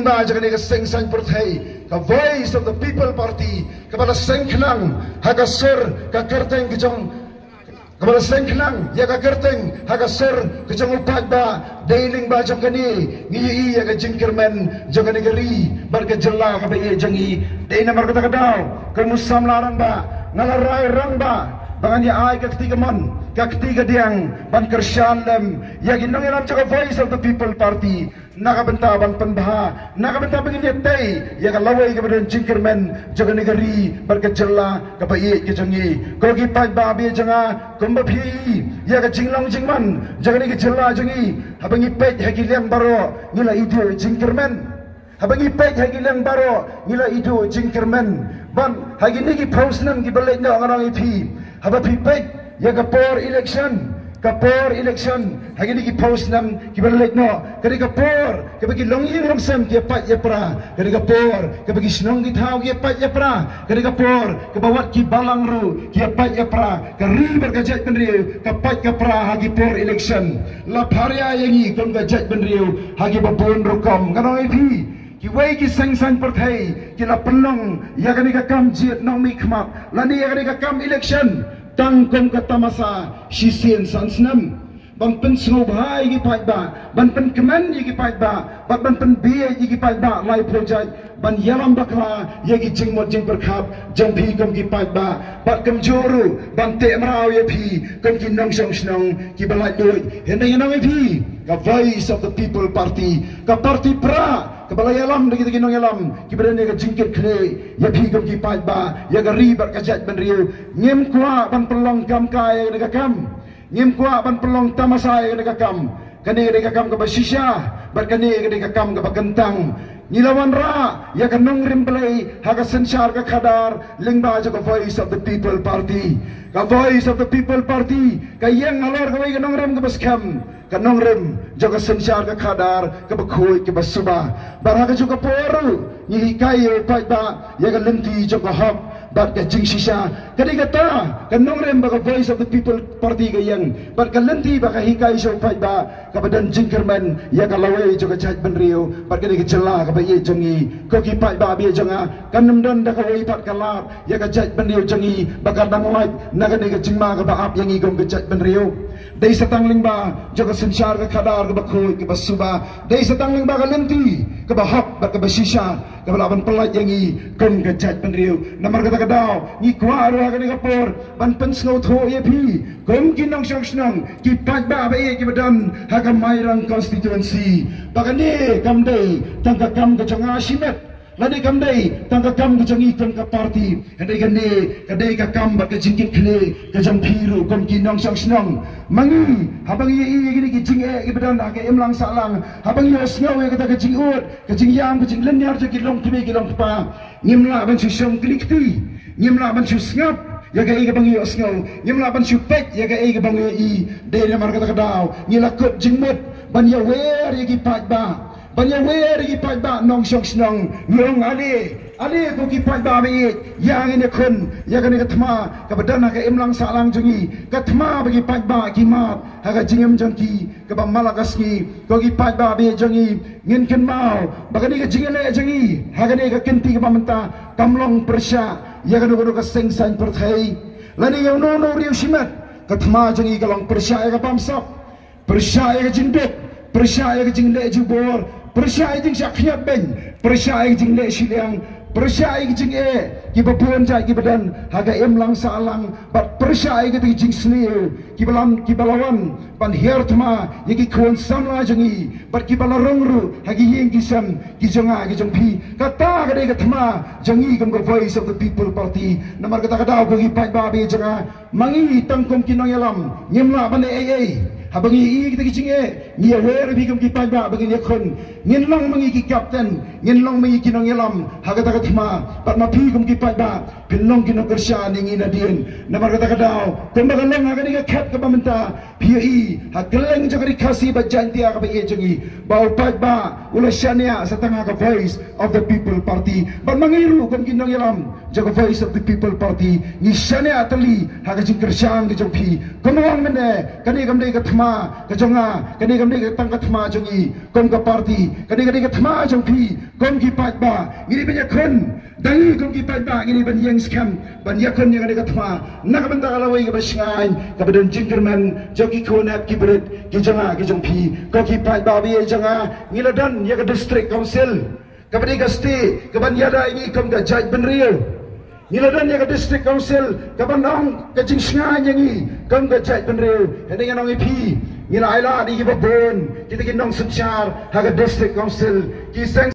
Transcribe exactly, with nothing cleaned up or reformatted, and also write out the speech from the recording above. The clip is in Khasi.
Ba jong kane ka seng saiñ pyrthei, ka Voice of the People Party, kaba la seng khnang ha ka sur ka kyrteng ka jong, kaba la seng khnang ïa ka kyrteng ha ka sur ka jong u paidbah. Dei lyngba jong kane ngi ïohi ïa ka jingkyrmen jong kane ka ri bad ka jylla kaba ïeit jong ngi. Dei namar kata ka daw, kum u samla rangbah, nga la rai rangbah ba ngan ïa ai ka kti kamon, ka kti kadiang ban kyrshan lem ïa ki nongïalam jong ka Voice of the People Party na ka bynta ban pynbha, na ka bynta ba ngin ïa tei ïa ka lawei kaba don jingkyrmen jong kane ka ri bad ka jylla kaba ïeit ka jong ngi. Ko ki paidbah ba ïeit jong nga, kumba phi ïa ka jinglong jingman jong kane ka jylla jong ngi, haba ngi peit ha ki liang baroh ngi la iduh jingkyrmen. Haba ngi peit ha ki liang baroh ngi la iduh jingkyrmen. Ban ha kine ki phew snem kiba leit noh, nga ong ïa phi, haba phi peit ïa ka por election, ka por election ha kine ki phew snem kiba leit noh, ka dei ka por kaba ki longïing longsem ki ïa pait ïa pra, ka dei ka por kaba ki shnong ki thaw ki ïa pait ïa pra, ka dei ka por kaba wat ki balang ruh ki ïa pait ïa pra. Ka ri bad ka jaitbynriew ka pait ka pra ha ki por election. La pharia ïa ngi kum ka jaitbynriew ha kiba bun rukom. Nga ong ïa phi, kiwei ki seng saiñ pyrthei ki la pynlong ïa kane ka kam jied nongmihkhmat lane ïa kane ka kam election tang kum ka tamasa shisien san snem, ban pynsngewbha ïa ki paidbah, ban pynkmen ïa ki paidbah, bad ban pynbieit ïa ki paidbah laiphew jait, ban ïalam bakla ïa ki jingmut jingpyrkhat jong phi kum ki paidbah, bad kumjuh ruh ban teh mraw ïa phi kum ki nongshong shnong kiba laitluid. Hynrei nga ong ïa phi, ka Voice of the People Party, ka party pra kaba la ïalam da kita ki nongïalam kiba don ïa ka jingkit khlieh ïa phi kum ki paidbah, ïa ka ri bad ka jaitbynriew. Ngim kwah ban pynlong kam kai ïa ka kam. Ngim kwah ban pynlong tamasa ïa kane ka kam. Kane ka dei ka kam kaba shisha bad kane ka dei ka kam kaba kyntang. Ngi la wanrah ïa ka nongrim Blei ha ka synshar ka khadar lyngba jong ka Voice of the People Party. Ka Voice of the People Party ka ïeng halor kawei ka nongrim kaba skhem, ka nongrim jong ka synshar ka khadar kaba khuid kaba suba. Bad ha kajuh ka por ruh ngi hikai ïa u paidbah ïa ka lynti jong ka hok bad ka jingshisha. Ka dei kata ka nongrim ba ka Voice of the People Party ka ïeng, bad ka lynti ba ka hikai sha u paidbah kaba don jingkyrmen ïa ka lawei jong ka jaitbynriew bad ka dei ka jylla kaba ïeit jong ngi. Ko ki paidbah ba ïeit jong nga, kan ym don da kawei pat ka lad ïa ka jaitbynriew jong ngi ba ka dang lait na kane ka jingma kaba ap ïa ngi kum ka jaitbynriew. Dei sa tang lyngba jong ka synshar ka khadar kaba khuid kaba suba. Dei sa tang lyngba ka lynti kaba hok bad kaba shisha kaba lah ban pyllait ïa ngi kum ka jaitbynriew. Namar kata ka daw ngi kwah ruh ha kane ka por ban pynsngewthuh ïa phi kum ki nongshong shnong, ki paidbah ba ïeit kiba don ha ka Mairang constituency, ba kane kam dei tang ka kam ka jong nga shimet, lane kam dei tang ka kam ka jong ngi kum ka party. Hynrei kane ka dei ka kam bad ka jingkit khlieh ka jong phi ruh kum ki nongshong shnong. Ma ngi, haba ngi ïohi ïa kine ki jingeh kiba don ha ka imlang sahlang, haba ngi ïohsngew ïa kata ka jingud, ka jingïam, ka jinglynñiar jong ki longkmie ki longkpa, ngim lah ban shu shong kli kti, ngim lah ban shu sngap ïa kaei kaba ngi ïohsngew, ngim lah ban shu peit ïa kaei kaba ngi ïohi. Dei namar kata ka daw ngi la kut jingmut ban ïawer ïa ki paidbah, ban ïawer ïa ki paidbah nongshong shnong. Ngi ong ale, ale ko ki paidbah ba ïeit, ïa ngin ïakhun ïa kane ka thma kaba don ha ka imlang sahlang jong ngi, ka thma ba ki paidbah ki mad ha ka jingim jong ki kaba man la ka sngi. Ko ki paidbah ba ïeit jong ngi, ngin kynmaw ba kane ka jingïaleh jong ngi ha kane ka kynti kaba mynta kam long pyrshah ïa kano kano ka seng saiñ pyrthei lane ïa uno uno u riew shimet. Ka thma jong ngi ka long pyrshah ïa ka bamsap, pyrshah ïa ka jingduk, pyrshah ïa ka jingleh jubor, pyrshah ïa ka jingshah khñiot beiñ, pyrshah ïa ka jingleh shiliang, pyrshah ïa ka jingeh kiba bun jait kiba don ha ka imlang sahlang, bad pyrshah ïa kita ki jingsniew kiba lam, kiba la wan ban hiar thma ïa ki khun samla jong ngi, bad kiba la rung ruh ha ki ïing ki sem ki jong nga ki jong phi. Kata ka dei ka thma jong ngi kum ka Voice of the People Party. Namar kata ka daw ko ki paidbah ba ïeit jong nga, ma ngi tang kum ki nongïalam ngim lah ban leh ei ei. Haba ngi ïohi kita ki jingeh, ngi ïawer ïa phi kum ki paidbah ba ngin ïakhun. Ngin long ma ngi ki captain, ngin long ma ngi ki nongïalam ha kata ka thma. Bad ma phi kum ki paidbah phin long ki nongkyrshan ïa ngi nadien. Namar kata ka daw, kumba ka long ha kane ka khet kaba mynta, phi ïohi ha kylleng jong ka Ri Khasi bad Jaintia kaba ïeit jong ngi, ba u paidbah u la shaniah sa tang ha ka Voice of the People Party. Bad ma ngi ruh kum ki nongïalam jong ka Voice of the People Party, ngi shaniah tylli ha ka jingkyrshan ka jong phi. Kumba ong mynne, kane kam dei ka thma ka jong nga, kane kam Kane ka tang ka thma jong ngi kum ka party, kane ka dei ka thma jong phi kum ki paidbah. Ngi dei ban ïakhun da ngi kum ki paidbah, ngi dei ban ïeng skhem ban ïakhun ïa kane ka thma na ka bynta ka lawei kaba shngaiñ, kaba don jingkyrmen jong ki khun ki brit ki jong nga ki jong phi. Ko ki paidbah ba ïeit jong nga, ngi la don ïa ka district council kaba dei ka state kaban ïada ïa ngi kum ka jaitbynriew. Ngi la don ïa ka district council kaban ong ka jingshngaiñ ïa ngi kum ka jaitbynriew. Hynrei ngan ong ïa phi, ngi la ailad ïa kiba bun kita ki nongsynshar ha ka district council, ki seng